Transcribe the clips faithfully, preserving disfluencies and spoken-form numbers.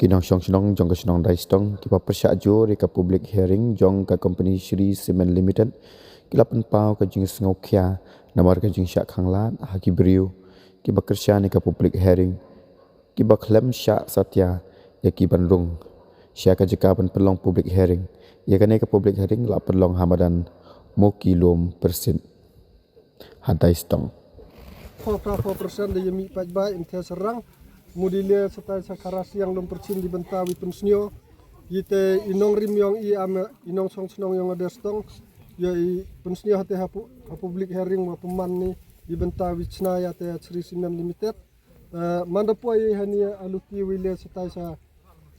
Nongshong shnong jong ka shnong Daistong kiba pyrshah jur ïa ka public hearing jong ka company Shree Cement Limited ki la pynpaw ka jingsngewkhia namar ka jingshah khanglad ha ki briew kiba kyrshan ïa ka public hearing kiba khlem shah satia ïa ki ban rung sha ka jaka ban pynlong public hearing. Ïa kane ka public hearing la pynlong ha madan Mokilum Pyrsit ha Daistong. Four percent da ïa mih paidbah im the sarang mudile satai sa khara siang lum pyrchin di bynta wi pynsnio ite i nongrim yong i am i nongshong shnong yong a Daistong ïa i pynsnio hate ha pu- ha public hearing wa pynman ni di bynta wi chna ïa te Shree Cement Limited. Eh, manda poi hani aluti wile satai sa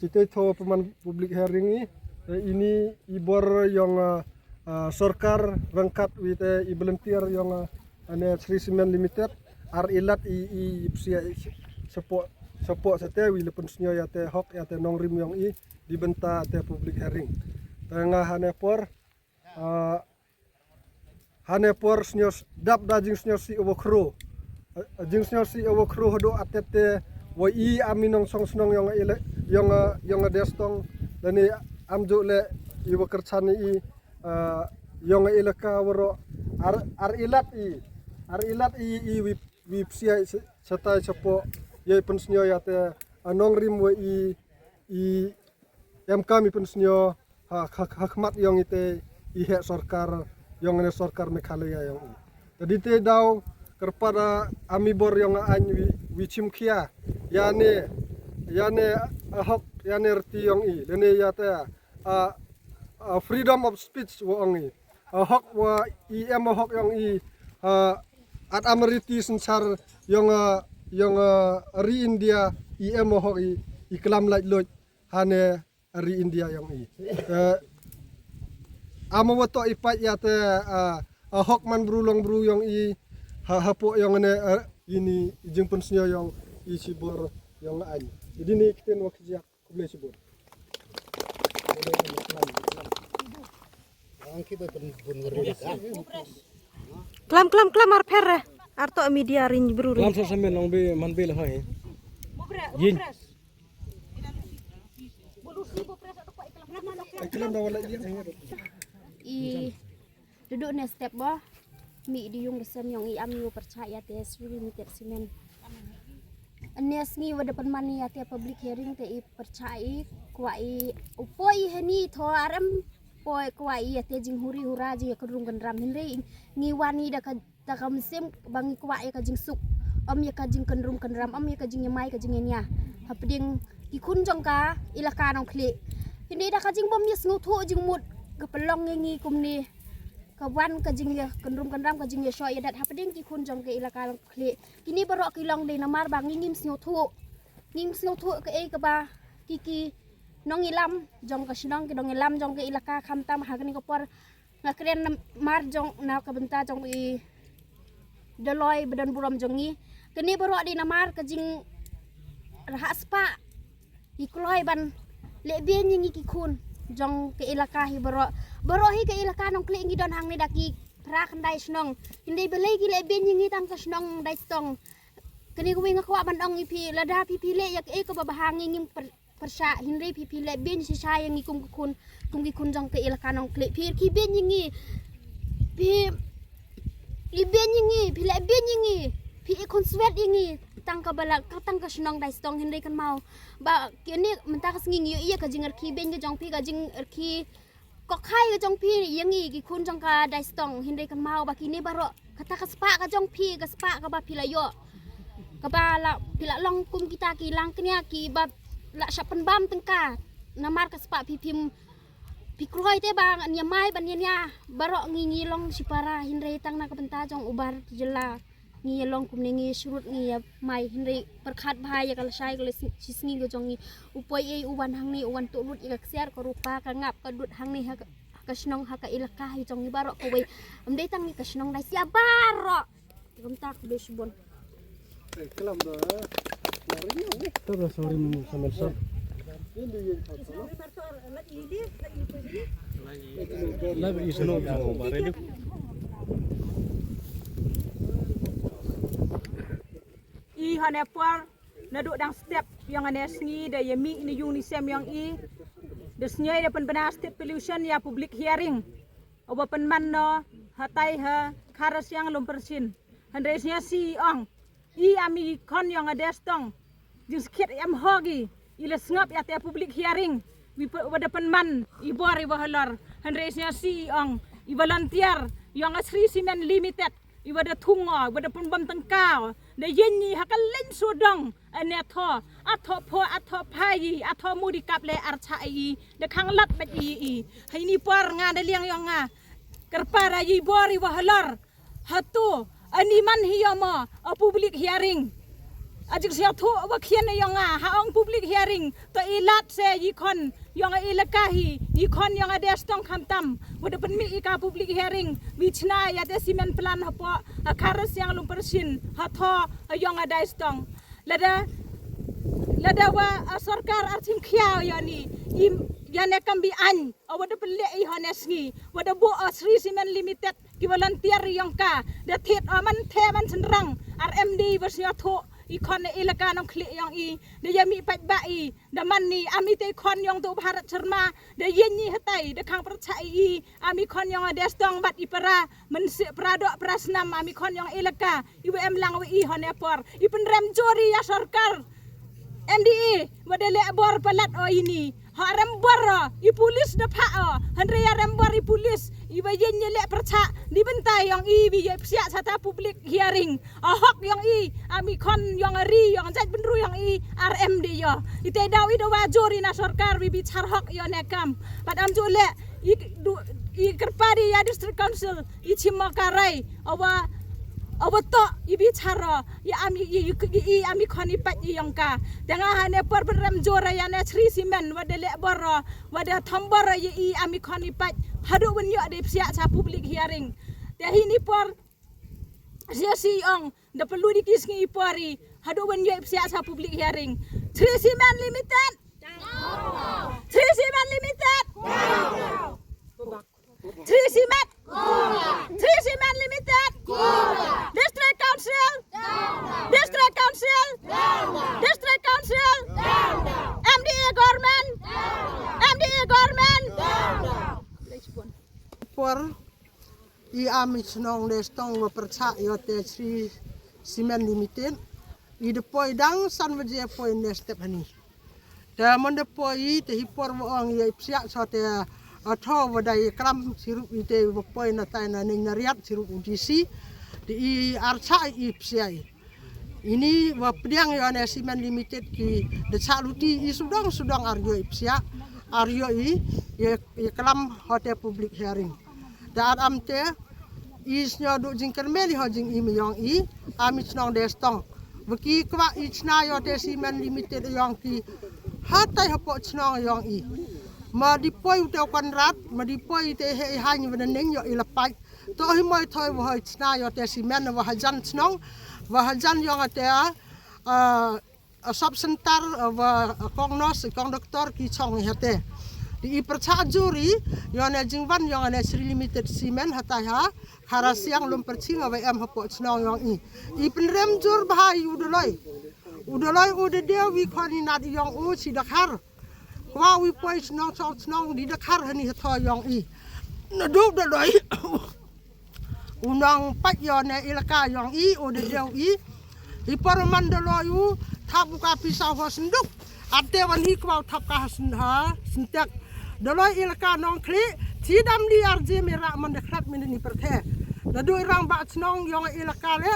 sitei tho pynman public hearing i, eh, ini i bor yong, eh, eh, sorkar rangkat wite i volunteer yong, eh, ane Shree Cement Limited ar ilat i i psia support support sate wi le pynsnio ïa te hok ïa te nongrim yong i di bynta te public hearing. Te nga hane por Ah, hane por sniaw dap da jingsniawsih wa khro. Ah, jingsniawsih wa khro haduh atet te wa i am i nongshong shnong yong a ele- yong a- yong a Daistong lane am ju le i wa kyrchan i, ah, yong a elaka waro ar- ar ilat i ar ilat i i wi wi psia sa- satai sapo yai pynsniaw ïa te a nongrim wa i i em kam i pynsnio ha ha ha khmat yong ite i heh sorkar yong ne sorkar Meghalaya yong i. Tadi te daw kyrpad a ami bor yong a ain wi wi chim khia ya ne ya ne a hok ya ne rti yong i lene ya te a, a freedom of speech wa ong i a hok wa i em a hok yong i a at amriti sensar yong a yong a ri India i em a hok i i klam lait loj hane a ri India yong i. Eh, ama wa to i pait ya te a a hok man bru long bru yong i ha hapo yong ne, eh, ini i jingpynsnio yong i sibor yong ain. Jadi ni kiten wa kjiak kuble sibor. Klam klam klam ar pher re. Ar to media ring bru ring. Lam sa samen nong be man be le hoi. Yin. I dudu ne step ba mi di yung desem yong i am yu percaya te suri ni te simen. Nes ngi wada pynman ïa te public hearing te i percaya i kwah i upoi hani tho arem poi kwah i ïa te jinghuri hura jingïakynrum kynram hynrei ngi wan i da ka ta ka mynsiem ba ngi kwah ïa ka jingsuk. Ym ïa ka jingkynrum kynram, ym ïa ka jingïamai ka jingïania. Hapdeng ki khun jong ka elaka Nongkhlieh. Hynrei da ka jingbym ïa sngewthuh jingmut ka pynlong ïa ngi kumne. Ka wan ka jingïakynrum kynram ka jingïashoh ïadat hapdeng ki khun jong ka elaka Nongkhlieh. Kine baroh ki long dei namar ba ngi ngim sngewthuh. Ngim sngewthuh kaei kaba ki ki nongïalam jong ka shnong ki nongïalam jong ka elaka khamtam ha kane ka por nga kren namar jong na ka bynta jong i Doloi ba don burom jong ngi. Kane baroh dei namar ka jingrhah spah i kloi ban leh beiñ ïa ngi ki khun jong ka elaka hi baroh. Baroh hi ka elaka Nongkhlieh ngi don hangne da ki phra khyndai shnong. Hynrei balei ki leh beiñ ïa ngi tang ka shnong Daistong. Kane kawei nga kwah ban ong ïa phi lada phi phi leh ïa kaei kaba bha ngi ngim pyrshah hynrei phi phi leh beiñ shisha ïa ngi kum ki khun kum ki khun jong ka elaka Nongkhlieh phi rkhie beiñ ïa ngi phi i beiñ ïa ngi phi leh beiñ ïa ngi phi i khun swet ïa ngi tang ka bala ka tang ka shnong Daistong hynrei kan mau ba kine mynta ka sngi ngi ïa ka jingrkhie beiñ ka jong phi ka jingrkhie Ko khai ka jong phi ïa ngi ki khun jong ka Daistong hynrei kan mau ba kine baroh kata ka spah ka jong phi ka spah kaba phi la ïoh kaba la phi la long kum kita ki lang knia kiba la shah pynbam tyngka namar ka spah phi phim phi kloi te ba ngan ïa mai ban ïa nia baroh ngi ngi long shipara hynrei tang na ka bynta jong u bar jylla. Ngi ïa long kumne ngi ïa shrut ngi ïa mai hynrei pyrkhat bha ïa ka lashai ka la shisngi ka jong ngi. U poi ei u wan hangne u wan tuh lut ïa ka ksiar ka rupa ka ngap ka dud hangne ha ka shnong ha ka elaka hi jong ngi baroh kawei. Ym dei tang ngi ka shnong dei sia baroh. Te kumta khublei shibun. Tab da sorry mu samel sab. I hane por Naduh dang step ïong ane sngi da ïa mih ni yung ni sem ïong i. Da sngi da pynbna step pollution ïa public hearing. Uba pynman no hatai ha Khara Siang Lumpyrsin. Hynrei sngi si ong. I ami khon ïong a destong. Jing skit em hogi. I la sngap ïa te public hearing. Wi pe-, wada pynman i bor i wa halor. Hynrei sngi si ong. I volunteer ïong a Sri Cement Limited. I wada thung o, wada pynbam tengka o. Da ïeng i ha ka leng sudong. Ane tho, a tho pho, a tho phai i, a tho mudi kap le ar cha i. Da khang lat bat i i. Hai ni por nga da liang ïong nga. Kyrpad ra i bor i wa halor. Hato, ani man hi ïa mo, a public hearing. A jik sia tho wa khian ïong nga, ha ong public hearing. To i lat se i khon, ïong i laka hi, i khon ïong a destong khamtam. Wada pynmi i ka public hearing, wi chna ïa te cement plant hapo, a Khara Siang Lumpyrsin, ha tho, ïong a destong. Lada, lada wa, a sorkar ar chim khia ïa ni, i, ïa ne kam bi an, a wada pynleh i hone sngi, wada bo a Sri Cement Limited, ki volunteer ïong ka, da thied o man the man chynrang, ar M D wa sngi tho, i khon ne i laka nong khlieh ïong i, da ïa mi pait ba i, da man ni, ami te khon ïong tu Bharat Sharma, da ïeng i hatai, da khang pyrchah i, ami khon ïong a destong bat i para, men si para dok para snam, ami khon ïong i laka, i wa em lang wa i hone por, i pynrem jori ïa sorkar, M D A, wada leh bor palat o i ni, Ha rem bor o, i pulis da pha o, hynrei ya rem bor i pulis, i wa ïeng ïa leh pyrchah, ni bynta ïong i, wi ïa psiah sata public hearing. A hok ïong i, ami khon ïong a ri, ïong jait bynru ïong i, ar em de ïo. I te daw i da wa jur i na sorkar, wi bi char hok ïo ne kam. Pat am ju leh, i du, i kyrpad i ya district council, i chim mo ka rai, awa, awa to, i bi char o, i ami, i, i, i, i ami khon i pait i ïong ka. Te nga ha ne por pynrem jur ya ne Sri Cement, wa de leh bor o, wa de thom bor o, i, i ami khon i pait. Haduh wen ïoh de psiah sa public hearing. Te hi ni por, sia si ong, da perlu di kis ngi i por i, haduh wen ïoh psiah sa public hearing. Sri Cement Limited. Sri Cement Limited. Sri Cement. Sri Cement Limited. District Council. District Council. District Council. M D A government. M D A government. Por i ami chnong de stong wa pyrchah ïo te Sri Cement Limited. I de poi dang san waje poi ne step hani. Te mon de poi i te hi por wa ong ïa i psiah so te, a, tho wa dai kram sirup i te wa poi na tai na ning na riat sirup u D C. Te i archa i psiah i. Ini wa pdiang ïo ne Cement Limited ki de cha luti i sudong sudong ar ïo i psiah. Ar ïo i, i, i kram ho te public hearing. Te ar am te, i snyo du jingkyrmen i ho jingim ïong i, ami chnong de stong. Wa ki kwah i chna ïo te Cement Limited ïong ki, hatai hapoh chnong ïong i. Ma di poi u te Konrad, ma di poi i te he i hany wa na ning ïo i lapai. To hi moi thoi wa hoi chna ïo te Cement wa hajan chnong, wa hajan ïong a te a, a, a sub center, a, wa, a, kong nurse, kong doktor ki chong i hate. Di i pyrchah jur i, ïo ne jingwan ïong ne Sri Limited Cement hatai ha, Khara Siang Lumpyrching wa em hapoh chnong ïong i. I pynrem jur bha i u doloi. U doloi u de de wi khon i nat ïong u chi dakhar. Kwa wi poi chnong chong chnong di dakhar hani hatho ïong i. Na du doloi. U nong pait ïo ne ilaka ïong i, u de deu i. I por man doloi u, thap u ka pisa ho senduk. Ate wan hi kwa thap ka ha sen-, ha sentek. Doloi ilaka nong kli, ti dam di arji mira man de khlap min ni perthe. Na du i rang ba chnong ïong ilaka le,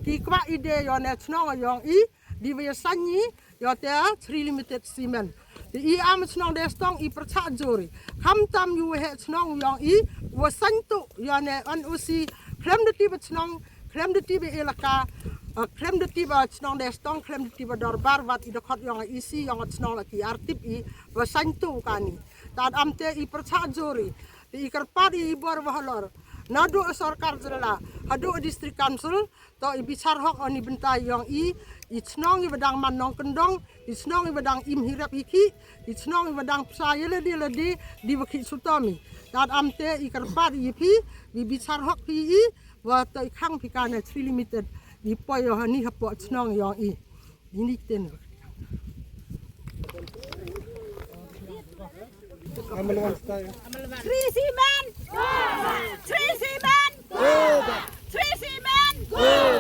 ki kwa i de ïo ne chnong ïong i, di wa ïa sanyi, ïo te Sri Limited Cement. Te i am chnong de stong i pyrchah jur i. Kham tam ïu he chnong ïong i, wa santu, ïo ne N O C, khlem de ti ba chnong, khlem de ti ba ilaka, eh, khlem de ti ba chnong de stong, khlem de ti ba dorbar, wat i de khot ïong i si, ïong chnong la ki artip i, wa santu kani. Tad am te i pyrchah jur i, te i kyrpad i bor wa halor. Na du sorkar jylla, haduh district council, to i bichar hok oni bynta ïong i, i chnong i wa dang man nong kyndong, i chnong i wa dang im hi rep hi ki, i chnong i wa dang psa ïa lade lade, di wa ki sutomi. Tad am te i kyrpad i phi, i bichar hok phi i, wa to i khang phi ka ne Sri Limited, i poi ïo hani hapoh chnong ïong i. Ini ten. Three C men! Three C men! Three C men!